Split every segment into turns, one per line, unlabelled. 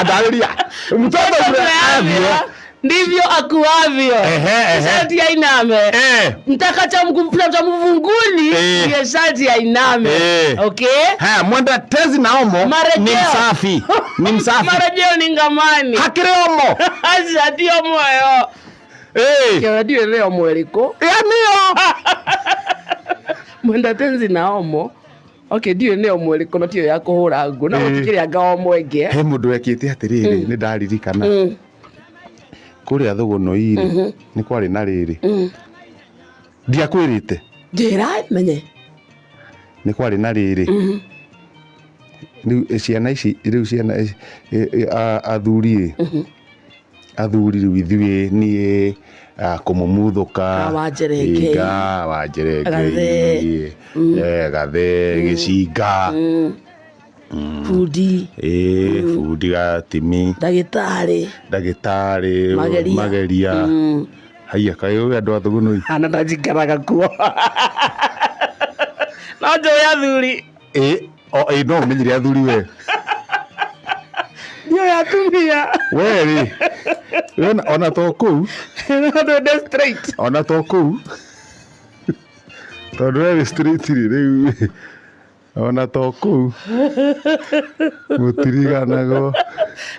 Andarĩria mtoto mleavyo
ndivyo akuavyo.
Ehe, ehe.
Sharti ainame. Mtaka cha cha mvunguni ndiye sharti ainame. Okay?
Haya, mwenda tezi na omo ni
Marejeo.
msafi, ni msafi.
Marejeo ni ngamani.
Hakĩrĩ omo.
Aca ti omo ĩyo. Kĩona ndiũĩ nĩ omo ĩrĩkũ.
Ya nĩyo.
Mwenda tenzi na omo. Okay, ndiũĩ nĩ omo ĩrĩkũ no tiyo ya kũhũra nguo. No gũtikĩrĩ anga omo ĩngĩ.
He mũndũ wekĩte atĩrĩrĩ, nĩ ndaririkana kũrĩa thũgũnoi rĩ, nĩ kwarĩ na rĩrĩ, ndiakwĩrĩte.
Njĩra menye.
Nĩ kwarĩ na rĩrĩ, rĩu ciana ici, rĩu ciana ici, athuri ĩ, athuri rĩu ithuĩ niĩ kũmumuthũka.
Ah, Wanjerengei.
Ĩga, Wanjerengei. Gathe gĩcinga.
Bundi.
Ĩ, bundi gatimi.
Ndagĩtarĩ.
Ndagĩtarĩ.
Mageria.
Mageria. Haiya, kaĩ ũĩ andũ a thũgũnũi?
Ana ndajikaraga kuo. No njũĩ athuri.
Ĩ, o ĩ, no ũmenyire athuri we?
Ndiũĩ atumia.
We rĩ, we ona to kũu.
No twende straight.
Ona to kũu, tondũ we wĩ straight rĩ, rĩu ona to kũu mũtiriganagwo.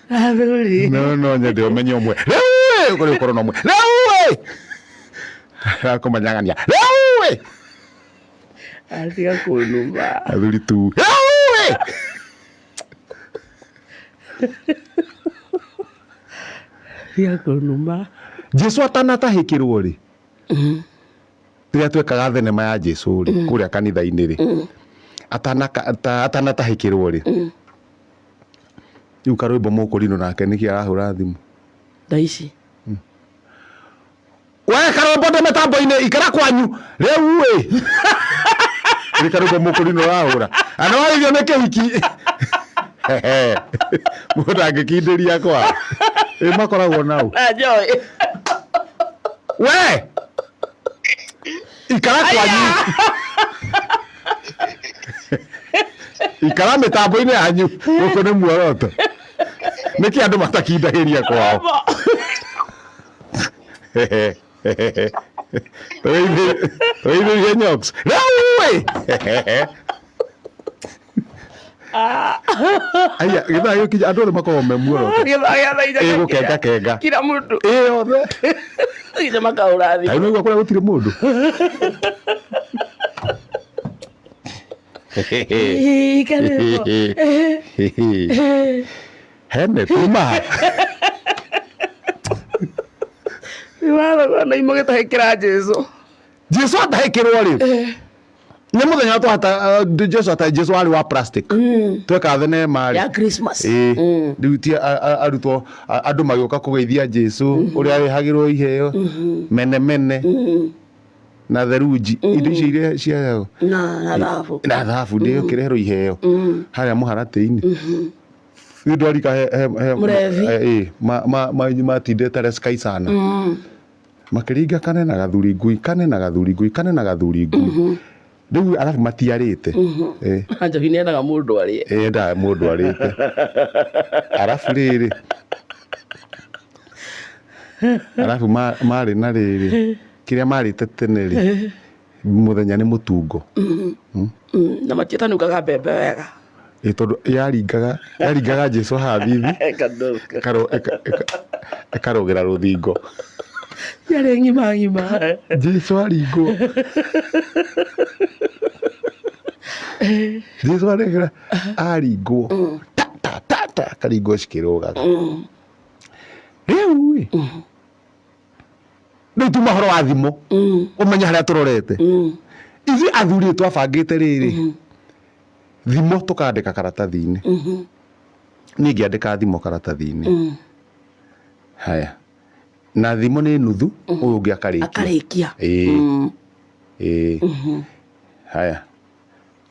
Athuri.
No no nyende ũmenye ũmwe rĩu ĩ, kũrĩ ũkorwo na ũmwe rĩu ĩ, akũmanyagania rĩu ĩ.
Atiga kũnuma.
Athuri tu rĩu ĩ.
Tiga kũnuma.
Jesu atanatahĩkĩrwo rĩ, rĩrĩa twekaga thenema ya Jesu rĩ, kũrĩa kanitha-inĩ rĩ, atanatahĩkĩrwo rĩ, rĩu karwĩmbo mũkũrinũ nake nĩkĩ arahũra thimũ?
Thaa ici.
We karwĩmbo ndĩ mĩtambo-inĩ, ikara kwanyu rĩu ĩ. Nĩ karwĩmbo mũkũrinũ ũrahũra ana warĩithio nĩ kĩhiki. Mũndũ angĩkindĩria kwa ĩ makoragwo nau.
Na njũĩ.
We ikara kwanyu, ikara mĩtambo-inĩ yanyu, gũkũ nĩ muoroto. Nĩkĩ andũ matakindagĩria kwao? Tũgeithĩrie Nyox rĩu ĩ. Aya, gĩthaa gĩkinya andũ othe makoragwo me muoroto.
Gĩthaa gĩa thaa inya.
Ĩ, gũkenga kenga.
Kila mũndũ.
Ĩ, othe.
Nginya makahũra thimũ.
Kaĩ ũraigua kũrĩa gũtirĩ mũndũ?
Ĩ, karĩmbo.
Hene kuma ha?
Nĩ watho na imũgĩtahĩkĩra Jesu.
Jesu atahĩkĩrwo rĩ, nĩ mũthenya twahata Jesu ata Jesu arĩ wa plastic tweka thenema rĩ
Ya Christmas.
Ĩ, rĩu ti arutwo andũ magĩũka kũgeithia Jesu ũrĩa arehagĩrwo iheo mene mene na therunji, indo icio iria ciayagwo
Na thabu.
Na thabu ndĩo kĩreherwo iheo harĩa mũharatĩ-inĩ. Rĩu ndwarika he
Mũrebi.
Ĩ, matindĩte reskai sana, makĩringa kane na gathuri ngui, kane na gathuri ngui, kane na gathuri ngui. Rĩu arabu matiarĩte.
Njohi nĩendaga mũndũ arĩe.
Endaga mũndũ arĩte. Arabu rĩrĩ, arabu marĩ na rĩrĩ, kĩrĩa marĩte tene rĩ, mũthenya nĩ mũtungo.
Na matiatanukaga mbembe wega.
Ĩ, tondũ yaringaga Jesu haha thithi, ĩkarũgĩra rũthingo.
Yarĩ ng'ima ng'ima.
Jesu aringwo, Jesu aregera aringwo ta ta ta ta, akaringwo cikĩrũgaga. Rĩu ĩ, rĩu tuma ũhoro wa thimũ, ũmenye harĩa tũrorete. Ithuĩ athuri twabangĩte rĩrĩ, thimo tũkandĩka karatathi-inĩ. Niĩ ngĩandĩka thimo karatathi-inĩ. Haya, na thimo nĩ nuthu, ũyũ ũngĩ akarĩkia.
Akarĩkia.
Ĩĩ, ĩĩ. Haya,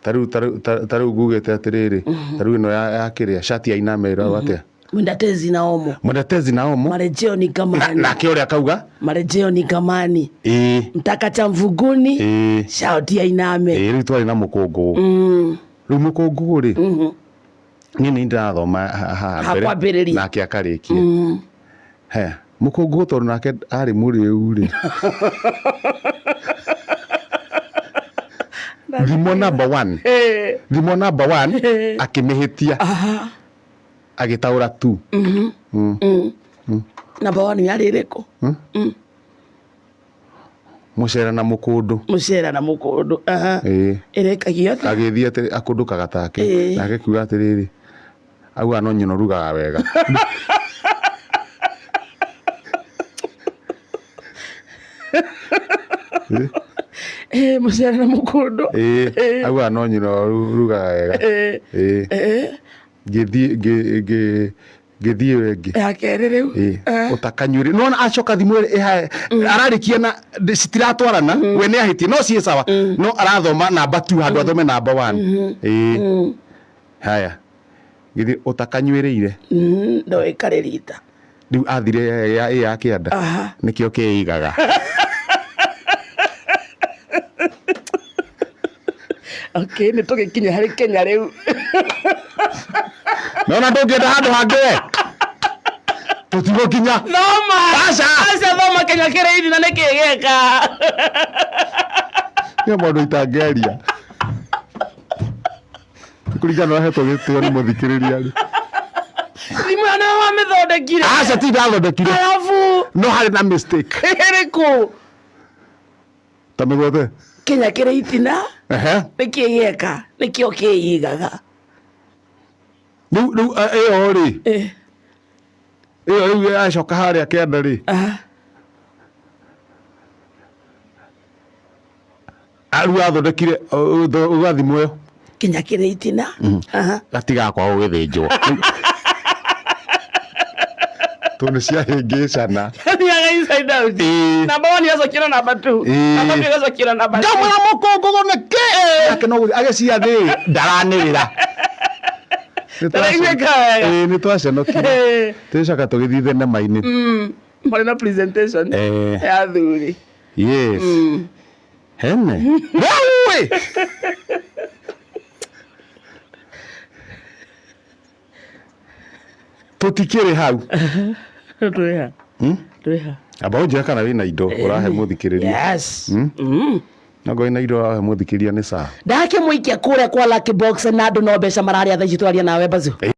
tarĩu ngugĩte atĩrĩrĩ, tarĩu ĩno ya kĩrĩa shati ya iname ĩragwo atĩa?
Mwenda tezi na omo.
Mwenda tezi na omo.
Marejeo ni ngamani.
Nake ũrĩa akauga.
Marejeo ni ngamani.
Ĩĩ.
Mtaka cha mvunguni.
Ĩĩ.
Shauti ya iname.
Ĩĩ, rĩu twarĩ na mũkũngũ. Rĩu mũkũngũ rĩ, Niĩ nĩ ndĩrathoma haha
Ha
mbere
kwambĩrĩria.
Nake akarĩkia. He mũkũngũ, tondũ nake arĩ mũrĩu rĩ, thimo number one, thimo number one akĩmĩhĩtia, agĩtaũra tu.
Number one yarĩ ĩrĩkũ?
Mũcera na mũkũndũ.
Mũcera na mũkũndũ, aha.
Ĩĩ.
Ĩrĩkagia atĩa?
Agĩthiĩ atĩrĩ, akũndũkaga take. Nake kuga atĩrĩrĩ, auga no nyina ũrugaga wega.
Mũcera na mũkũndũ.
Ĩĩ, auga no nyina ũrugaga wega. Ĩĩ. Ngĩthiĩ ngĩthiĩ ĩyo ĩngĩ.
Ya kerĩ rĩu.
Ĩĩ. Ũtakanyuĩrĩ nona acoka thimũ ĩrĩ ararĩkia na citiratwarana, we nĩ ahĩtie no ciĩ sawa, no arathoma namba 2 handũ athome namba 1. Ĩĩ, haya, gĩthiĩ ũtakanyuĩrĩire.
No ĩkarĩ rita.
Rĩu athire ya ĩ ya kĩanda. Nĩkĩo kĩigaga.
Okay, nĩ tũgĩkinya harĩ Kenya rĩu.
Nona ndũngĩenda handũ hangĩ we tũtigũkinya.
Thoma.
Aca.
Aca, thoma Kenya kĩrĩ ithi na nĩkĩ gĩka.
Nĩ maũndũ itangĩaria kũringana na ũhetwo gĩtĩo nĩ mũthikĩrĩria rĩ.
Thimũ ĩyo nĩwe wamĩthondekire?
Aca, ti ndathondekire.
Arabu.
No harĩ na mistake.
Ĩrĩkũ?
Ta mĩgwate.
Kenya kĩrĩ itina. Nĩkĩ gĩeka nĩkĩo kĩigaga.
Rĩu ĩyo rĩ, ĩyo rĩu yacoka harĩa kĩanda rĩ, rĩu athondekire uga thimũ ĩyo.
Kenya kĩrĩ itina.
Gatigakwaga gũgĩthĩnjwo tondũ nĩ ciahĩngĩcana.
Thiaga inside out.
Ĩĩ.
Namba one yacokera namba two. Namba two ĩgacokera namba three.
Ngamwĩra mũkũngũgũ nĩkĩ nake no gũthiĩ agĩcia thĩ ndaranĩrĩra.
Ndaraiguĩka wega.
Ĩĩ, nĩ twacenokire. Tũgĩcoka tũgĩthiĩ thenema-inĩ.
Marĩ na presentation ya athuri.
Yes, hene rĩu ĩ. Tũtikĩrĩ hau.
Twĩha. Twĩha.
Amba ũnjĩre kana wĩna indo ũrahe mũthikĩrĩria.
Yes.
Nongo wĩna indo ũrahe mũthikĩrĩria nĩ sawa.
Ndakĩmũikia kũrĩa kwa Lucky Box na andũ no mbeca mararĩa thaa ici twaria nawe, Bazu.